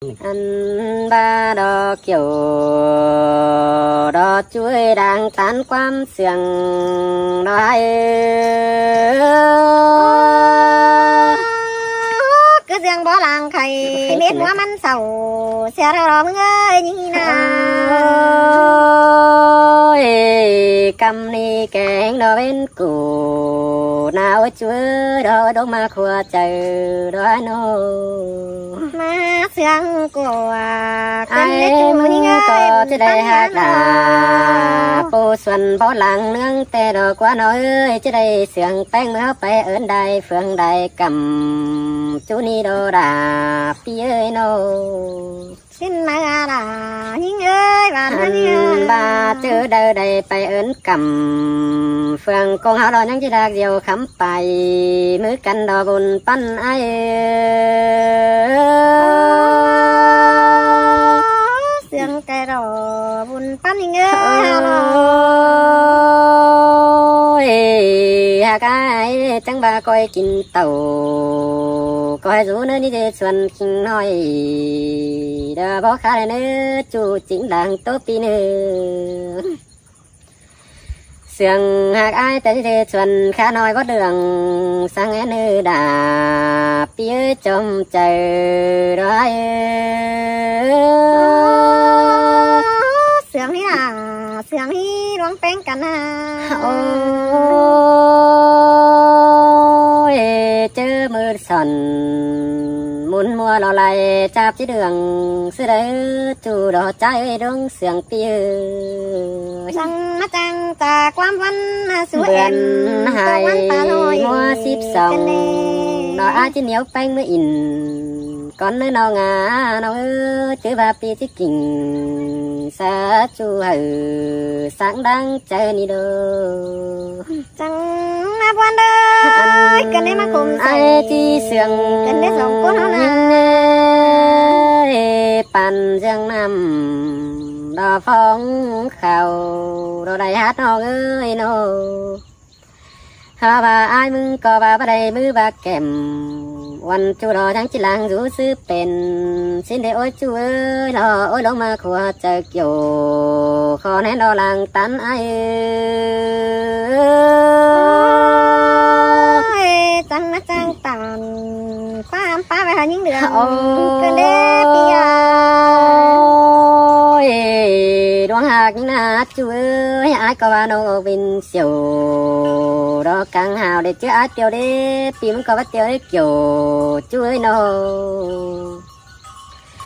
ອັນວ່າດອກກ່ຽວ ດອກຈຸ້ຍດາງຕານຄວາມເຊື່ອງ ດອກ ຄືເຊື່ອງບໍ່ລາງໄຂ່ ເມັດຫົວມັນເສົ້າ ເສຍເທື່ອດອກເອີຍນີ້ນາ. ໂອ້ຍ ກຳນີ້ແກງດອກເວັນ ກູໜາວເຈີດອກດົງມາຂົວເຈີດອກໂນ ມາເຊື່ອງກວາ ເປັນເລກຈູນີ້ເອີຍ ກໍຈະໄດ້ຮັກດາ ປູສວນບໍ່ຫຼັງເນື່ອງແຕ່ດອກກວານ້ອຍເອີຍ ຈະໄດ້ເຊື່ອງແປ້ງເມື່ອເຮົາໄປເອີ້ນໄດ້ເຟືອງໄດ້ກຳ ຈູນີ້ດອກດາ ປີເອີຍໂນ. ຊິນມາລາຍິງເອີຍ ຫວານ ອັນວ່າເຈີເດີໄດ້ໄປເອີ້ນກຳ ເຟືອງກົງເຮົາດອກຍັງຊິດາກດຽວຄຳໄປ ມືກັນດອກບຸນປັນອ້າຍເອີຍ ເຊື່ອງແຕ່ດອກບຸນປັນຍິງເອີຍ ໂອ້ຍ ຫາກອ້າຍຈັ່ງວ່າກ້ອຍກິນເຕົ້າ ກໍໃຫ້ສູເນີນີ້ຈະຊວນ ຄິງນ້ອຍ ດາບໍ່ຂາຍເນີ ຈູຈິງດັງໂຕປີເນີ ເຊື່ອງຫາກອ້າຍແຕ່ທີ່ເທຊວນ ຂ້ານ້ອຍບໍ່ເລື່ອງ ສັງແອເນີດາ ປີເອີຍຈອມໃຈດອຍ ເຊື່ອງນີ້ນາ ເຊື່ອງນີ້ລວງແປ້ງກັນນາ ໂອ້ຍ ເຈີມື ສອນ ໝຸນມົວລໍໄລ່ຈັບຈິເດືອງ ສະເດີຈູດອກໃຈດວງເຊື່ອງປີເອີຍ ຈັ່ງມາຈັ່ງຈາກຄວາມວັນມາສູ່ແອນ ເບືອນຫາຍ ຕົວວັນຕານ້ອຍ ຫົວສິບສອງ ເປັນແນ່ ດອກອາຈິໜຽວແປ້ງເມືອອິນ ກ່ອນເນີນ້ອງອານ້ອງເອີຍ ຈື່ວ່າປີຈິກິງ ສາຈູໃຫ້ສັງດັງໃຈນີ້ເດີ. ຈັ່ງມາບວນເດີ ກັນໄດ້ມາຄົມໃສ່ ອ້າຍຈີເຊື່ອງ ກັນໄດ້ສອງຄົນເຮົານະ ເອີຍ ປັນເຊື່ອງນ້ຳ ດອກຟອງເຂົ້າ ດອກໄດ້ຮັດນ້ອງເອີຍໂນ ຫາວ່າອ້າຍມຶງກໍວ່າບໍ່ໄດ້ມືວ່າແກ້ມ ວັນຈູດອກຍັງຈິຫຼັງຢູ່ຊື່ເປັນ ຊິນເດໂອຍຈູເອີຍ ລອໂອຍລົງມາຂົວໃຈ ໂກ ຂໍແນນດອກຫຼັງຕັນອ້າຍເອີຍ ຈັ່ງມາຈັ່ງຕັນ ຄວາມປ້າໄວ້ຫາຍິງເດືອນ ໂອ້ຍ ເກີນເດ້ປີອາຍ ໂອ້ຍ ດວງຮັກຍິງນາຈູເອີຍ ອ້າຍກໍວ່ານ້ອງອອກວິນສຽວ ດອກກັງຫາວເດ້ເຈີອ້າຍປຽວເດ້ ປີມຶງກໍວ່າຕຽວເດ້ ໂກ ຈູເອີຍນ້ອງ